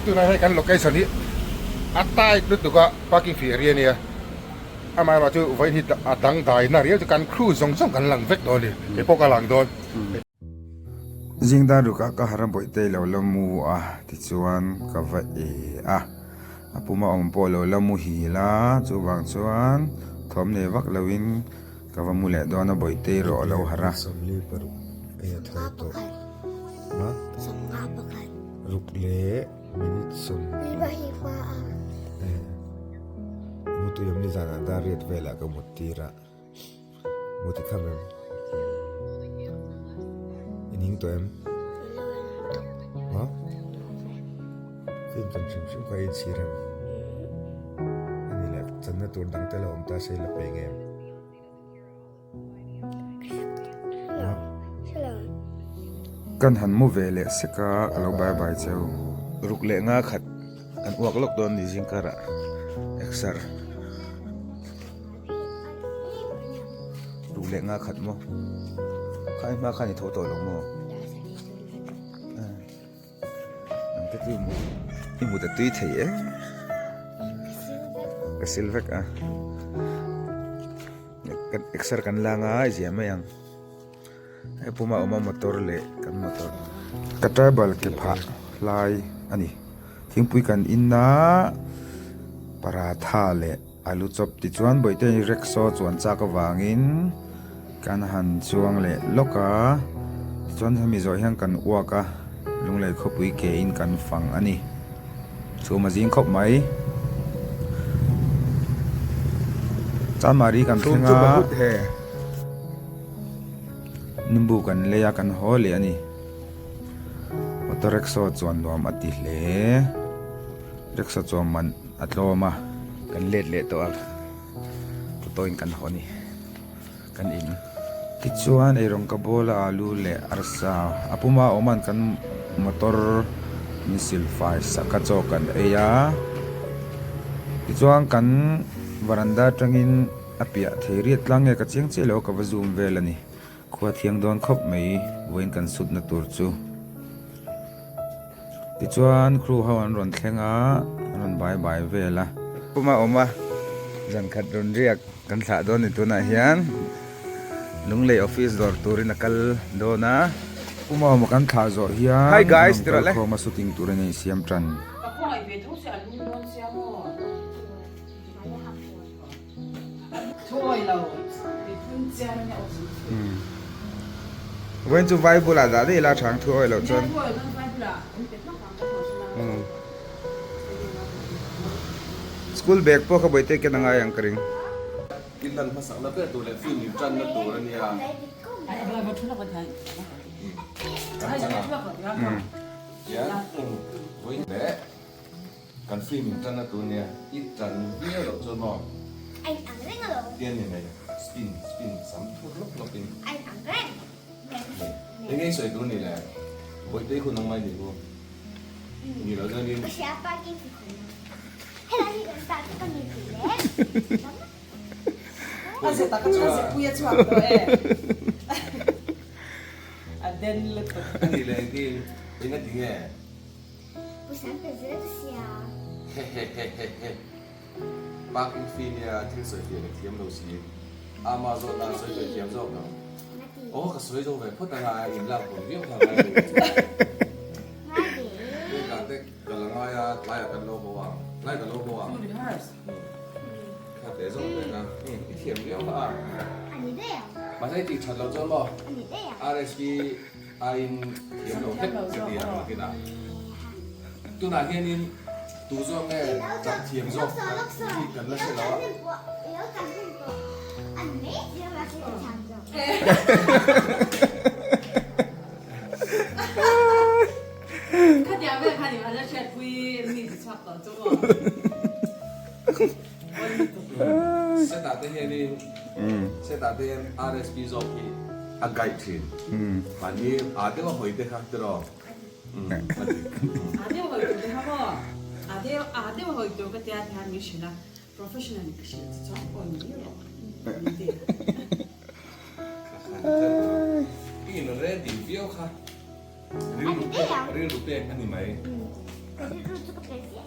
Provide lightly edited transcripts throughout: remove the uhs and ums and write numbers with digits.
Tunah hian kan location hi a tight lutuk a parking fee area ania amaherawh chu vawiin hi a dangdai na riau chu kan crew zawng zawng kan lang vek dawn a ni kei pawh ka lang dawn. Zing dar rukah ka har a bawihte i lo la mu a tichuan ka va e a. A puma awm pawh lo la muhil a, chuvang chuan thawm nei vak loin ka va mu leh dawn a, Bawihte erawh a lo harh a. Sawmli paruk ei a tho tawh a, ruk leh minute sawm mutui awm nizanah dar riat velah ka mut tir a, mut i kham em? I ning tawh em? Ha? Film chan hrim hrim kha i inchhir em? Ani leh channa tur dang te lo awm ta se i la pe ngem? Ha? Kan han mu ve leh sek a, ka lo bye bye cheu. Ruk leh nga khat kan uak lawk dawn ni zingkarah exer. Ruk leh nga khat maw? Kha i hma khan i tho tawh lo maw? Nang te chu i mut a tui thei e. Ka sil vek a. Kan exer kan la ngai zia mai ang. Hei puma awm a motor leh kan motor. Ka tribal ke phah lai a ni. Thingpui kan in a paratha leh alu chawp tichuan bawihte rickshaw chuan chak avangin kan han chuang leh lawk a tichuan hemi zawh hian kan uak a lunglei khawpui ke in kan fang a ni chhum a zing khawp mai chanmari kan thleng a nimbu kan lei a kan haw leh a ni auto rickshaw chuan nuam a ti hle rickshaw chuan man a tlawm a kan let leh tawh a auto in kan haw a ni kan in tichuan eirawng ka bawl a alu leh arsa a puma awm an kan motor min sil fai sak a chaw kan ei a tichuan kan varanda atangin a piah thei riat tlang nge ka chiang chiah lo a ka va zoom vel a ni. Khua thiang dawn khawp mai vawiin kan sutna tur chu. Tichuan crew ho an rawn thleng a, an rawn bai bai vel a. Puma awm a, zan khat rawn riak kan thlah dawn ni tunah hian Lunglei office dawr turin a kal dawn a. Puma awm a kan thlah zawh hian Hi guys rawn ti rawh le. kalkhawm a shooting turin a insiam tan. Ka khawngaih ve tho se a lung dawn sia maw. Vawiin chu vai bulah dah daih ila chhang thu awih loh chuan. School bag pawh kha bawihte ken a ngai ang ka ring. Inlan hmasakna ber tur leh film in tanna tur a nia. Vawiin leh. Kan film in tan a tur nia i tan viau loh chuan maw? A in ang reng alo. Tian ni mai spin spin sam thur lawp lawp in. A in ang reng. Eng nge i sawi tur ni le? Bawihte i hun ang mai ni ku. Ni lo chuan in. Ka hria parking fi khawm na. Helai hi kan start ka ni tih le. A zet a ka chuan zepui a chhuak tawh e. A den lutuk. A ni le engtin eng a ti nge? Hehehehehe Parking fee nia thil sawi fiah ka thiam lo si Ama zawt nan sawi fiah thiam zawk lo Aw ka sawi zo ve phawt anga in lak hawn viau kha ngai lo Hei ka te ka la ngai a tlaiah kan lo haw ang tlai ka lo haw ang Kha teh zawk ve na i thiam viau kha a Mahse i tih that loh chuan maw RSP A in thiam lo hlek ka ti ang nakin a. Tunah hianin tu zawk nge chak thiam zawk hi kan la hre lo a. tawh chu maw. Setah te hianin setah te hian RSP zawk hi a guide thin. Mahni a deuh a hawi te kha tiraw. A dik. A deuh hawi tur te kha maw? A deuh a deuh hawi tur ka tia tihian min hrilh a, professional in ka hrilh che chuan awi mai rawh min ti a. I in ready viau kha. Rilru pek a ni mai.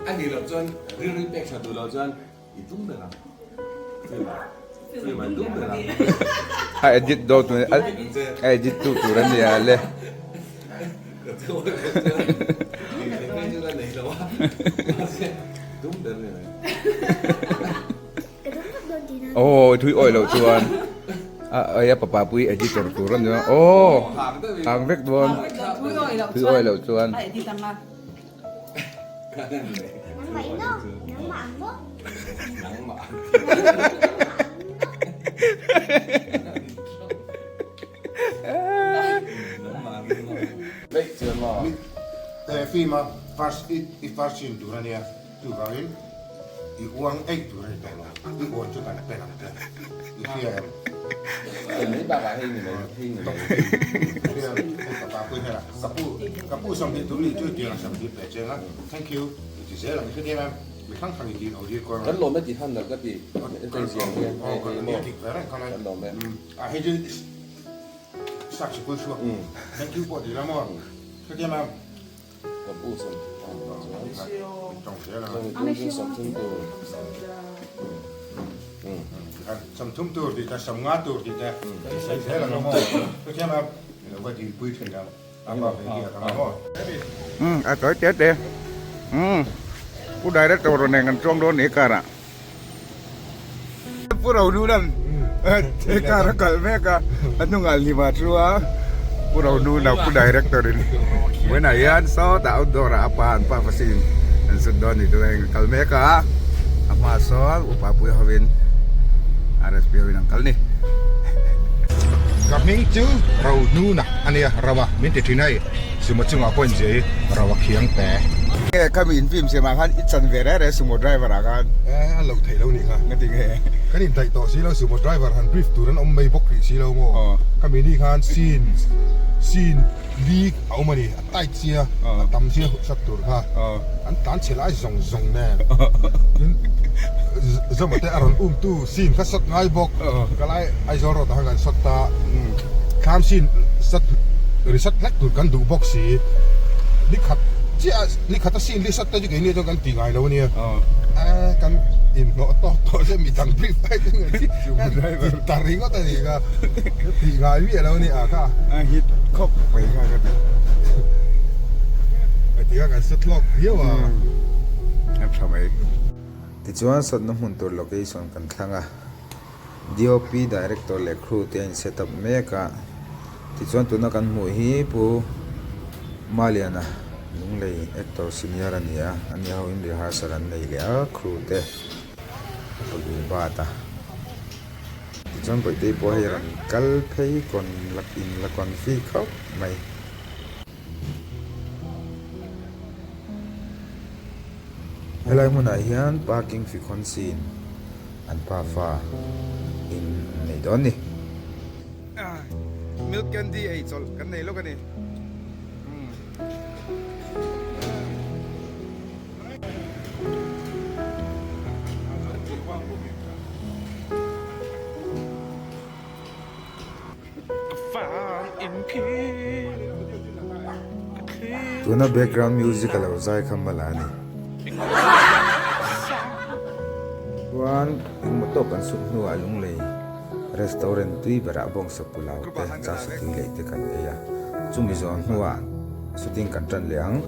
A nih loh chuan rilru pek tha duh loh chuan i tum ber ang. Film ah film ah tum ber ang. A edit dawn tur a edit tu tur a nia le. Tum ber ni mai. Aw thui awih loh chuan a aia papa pui editor tur a nia aw hang vek dawn thui awih loh chuan. Film a first i first scene tur a nia chuvangin i uang eih tur a ni tawh lo, i uan chu kan pen ang che, i hria em? Mai bakah hei ni mai, hei ni mai. I hria em? Hei ka pa pui hnenah, ka pu, ka pu sawmhnih tur ni chu tiang sawmhnih pe cheng a, thank you i ti zel ang, i hre diam em? Mi hrang hrang i ti lo dir kual Kan lawm e tih khan nalh ka ti, hei ziang hian, hei hei maw, kan lawm e. A hei chu sak sikul chhuak, thank you pawh ti la maw, hre diam em? Ka pu sawm chuan chu sawmthum tur. Sawmthum tur tih te, sawmnga tur tih te i sawi zel ang maw? Chutiang a lo va dilpui thin ang a pa ve hi a ang maw? Umm a tawi te te umm pu director rawn eng an chuang dawn ni car ah. Pu Rohnun he car a kalh mek a, a hnungah hlima thu a, Pu Rohnun a pu director in vawiinah hian sawtah outdoor ah a pa an pa pasin an sut dawn ni tur a heng a kal mek a, a hmaah sawn upa pui hovin RSP hovin an kal ni. Ka hming chu Rohnuna a nia, Rova min ti thin hei, sumo chungah pawh inzia hi Rova khiang te. Nge khami in film siamah khan i chan ve reh reh sumo driver ah khan. Eh a lo theih lo nih kha. Ngati nge? Kan indaih tawh si lo sumo driver han brief tur an awm mai bawk rih si lo maw? Khami ni khan scene scene li a awm a ni, a tight sia a tam sia sak tur kha an tlan chhe lai zawng zawng nen tin Zoma te a rawn um tu scene kha sat ngai bawk ka lai Aizawl road ah khan kan sat ta thlam scene sat ri sat hlek tur kan duh bawk si nikhat chiah nikhat a scene li sat te chu keini chuan kan ti ngai lo a nia kan inhnawh tawk tawh che midang brief ai chu ti ta ringawt a ni kha ti ngai miah lo a ni a kha a hit khawp mai kha ka ti ti kha kan sat hlawk viau a a tha mai. Tichuan sawtna hmun tur location kan thlang a. DOP director leh crew te a in set up mek a, tichuan tuna kan hmuh hi Pu Maliana Lunglei actor senior a ni a, ani ho in rehearsal an nei leh a crew te a pahnih bat a, tichuan Bawihtei pawh hei rawn kal phei kawn la in la confi khawp mai. Helai hmunah hian parking frequency in an pafa in an nei dawn ni. Milk candy ei chawlh kan nei lawk a ni. Tuna background music a lo zai kha mala a ni. Chuan engmaw tawk kan suk hnuah Lunglei restaurant tui berah bawngsa pulau te chasa tui leh te kan ei a, chumi zawh hnuah shooting kan tan leh ang.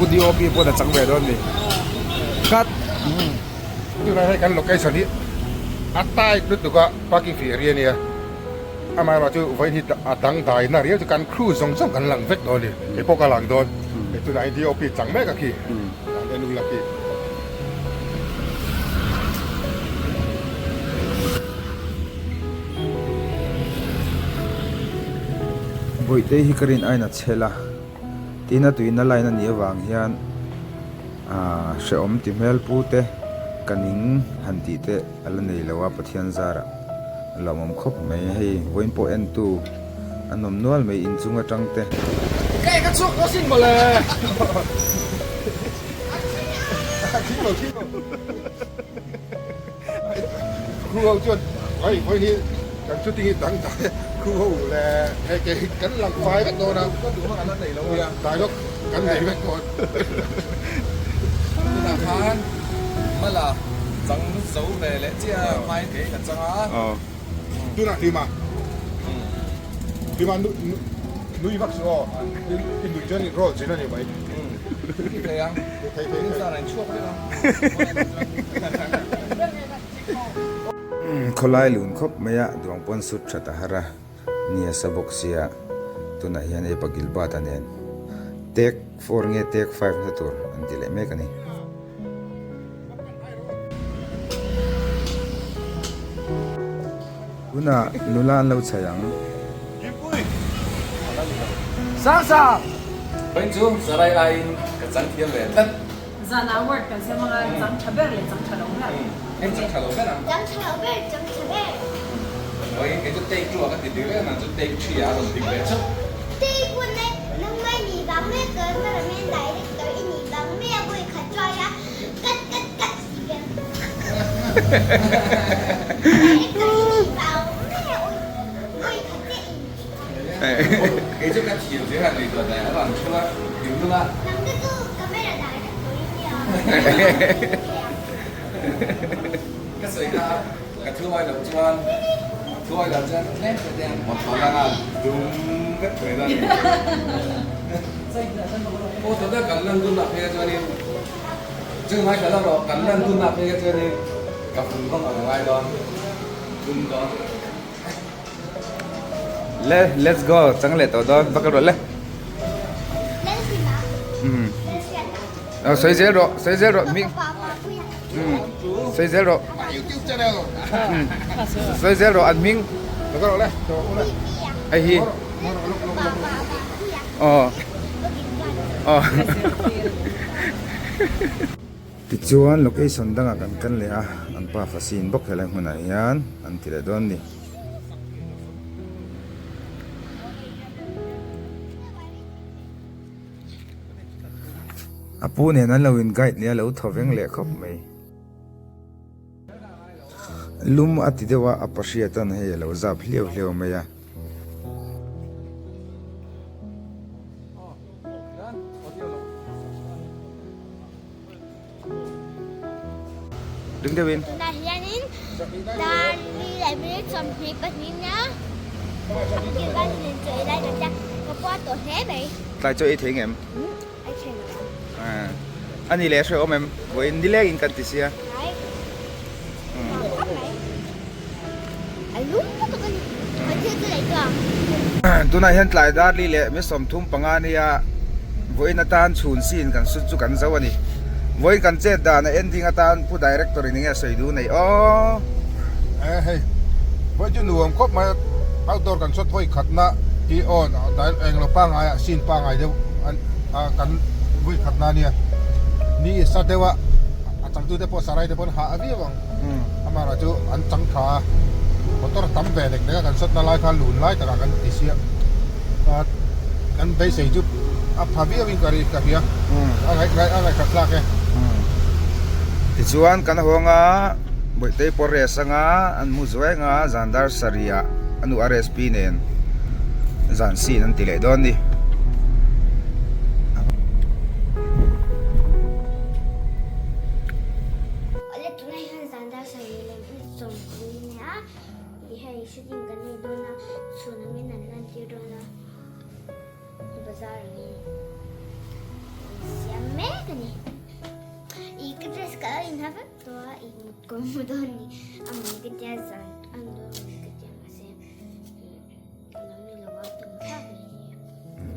Pu DOP pawn a chang ve dawn ni. Cut. Tunah hei kan location hi a tight lutuk a parking fee area ania amaherawh chu vawiin hi a dangdai na riau chu kan crew zawng zawng kan lang vek dawn a ni kei pawh ka lang dawn hei tunah hian DOP chang mek a khi an en ula khi. Bawihte hi ka rin ain a chhel a tin a tuina line a nih avang hian Aaa hrehawm ti hmel pu te ka ning han tih te a la nei lo a Pathian zarah a lawmawm khawp mai hei vawiin pawh en tu an awm nual mai inchung atang te. Kei ka chhuak pawh sin mawle. Thing lo thing lo. Khu ho chuan hei vawiin hi kan shooting hi dang dai khu ho leh hei kei kan lang fai vek dawn a. Ka duh hmang an la nei lo a. Dialogue kan nei vek dawn. Tunah khan Mala chang zo ve leh chiah a hmain kei ka chang a. Tunah Hlima Hlima nui vak suh aw i nui chuan i roll chin a ni mai. Ti thei ang. Thei thei thei. Zan an chhuak vek ang. Khawlai lun khawp mai a duang pawn sut that a har a ni a sa bawk sia tunah hian ei pakil bat a nen take four nge take five na tur an ti leh mek a ni. Tunah nula an lo chhai ang. Sang sang! Vawiin chu Sarai aiin ka chang thiam ve tlat. Zan ah word kan siam anga chang tha ber leh chang tha lo ber. Heng chang tha lo ber ang. Chang tha lo ber, chang tha ber. Vawiin kei chu take two ah ka ti dik reng ang chu take three ah a rawn dik ve chauh. Take one e, nangmah i nih vang mai ka cameraman director i nih vang mai a vawi khat try a cut cut cut ti vel. Director i nih vang mai a vawi khat chiah in ti kha. Kei chu ka thiam zir han ngaihtuah daih a rawn thu a hlim lung a. Nang te chu camera director i nia. Ka sawi kha ka thu ai loh chuan thu ai loh chuan tlem te te motor langa dum vek mai dawn a ni. Aw tuna kan lan dunah phei kha chuanin chu ngaithla lo rawh kan lan dunah phei kha chuanin ka fun vang ang ngai dawn dum dawn. Le let's go chang leh tawh dawn va kal rawh le. Sawi zel rawh sawi zel rawh hming sawi zel rawh sawi zel rawh an hming hei hi aw aw. Tichuan location dangah kan kal leh a, an pa Fasin bawk helai hmunah hian an ti leh dawn a ni. A pu nen an lo in guide leh a lo thaw veng leh khawp mai. Lum a ti deuh a, a pahriatan hei a lo zap hliau hliau mai a. Ding deuhin. Tunah hianin dar li leh minute 22 nia Gilbert nen chaw ei lai kan tia ka puar tawh hle mai. Tlai chaw ei thei ngem? Ei thei lo. A ni leh hrehawm em? Vawiin nileng in kan ti sia. Tlai. Nuam khawp mai. A lum lutuk a ni. Kan thil chu lei tawh ang. Tunah hian tlai dar li leh mi 35 nia vawiin atan chhun sin kan sut chu kan zo a ni. Vawiin kan chet dan a ending atan Pu Director in enge a sawi duh nei aw. E hei vawiin chu nuam khawp mai a outdoor kan shot vawi khatna hi aw englo pangngai ah scene pangngai deuh kan vawi khatna ania ni sa deuh a a changtute pawh sarai te pawh an hah viau ang. Amaherawh chu an chang tha a, motor tam ve lek lek a kan sawtna lai kha lun lai takah kan ti siah a, kan beisei chu a pha viau in ka ri ka hria a ngaih ngaih a ngaihkhat thlak e. Tichuan kan hawng a, Bawihtei pawh rest anga an mu zuai anga zan dar sarih ah a nu RSP nen zan sin an ti leh dawn a ni. Awle tunah hian zan dar sarih leh minute 40 nia tih hei shooting kan nei dawn a chhun angin an lan tir dawn a bazar angin an siam mek. a ni. I ka dress ka lo inha vek tawh a, i mut kawr mu dawn ni a mui ka tia zan a ni dawn mui ka tia mahse i lo ni lo a tum thlak mai ni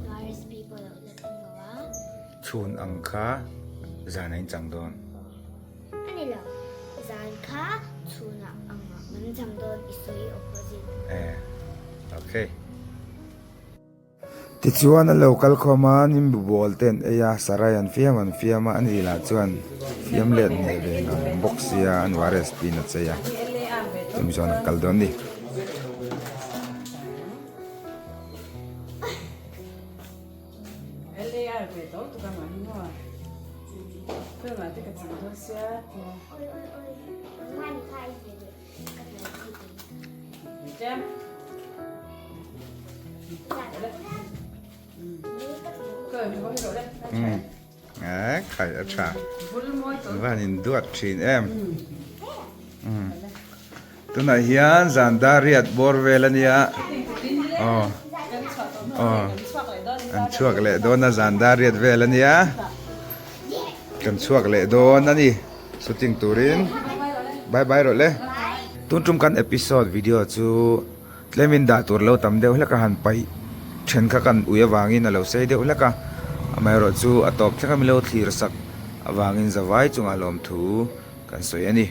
a. RSP pawh lo la thleng lo a. Chhun ang kha zan a inchang dawn. A ni lo, zan kha chhunah angah kan chang dawn i sawi opposite. Eh, okay. Tichuan a lo kal khawm a, nimbu ball te an ei a, sarai an fiam an fiam a, ani lah chuan fiam let hneh ve ngang bawk sia an RSP in a chei a, chumi chuan an kal dawn a ni. Khai a tha van in duat thin em tunah hian zan dar riat bawr vel a nia aw aw an chhuak leh dawn a zan dar riat vel a nia kan chhuak leh dawn a ni. Shooting turin bye bye rawh le. Tun tum kan episode video chu tlemin dah tur lo tam deuh hlek a han paih then kha kan ui avangin a lo sei deuh hlek a, amaherawhchu a tawp thleng a milo thlir sak avangin zavai chungah lawmthu kan sawi a ni.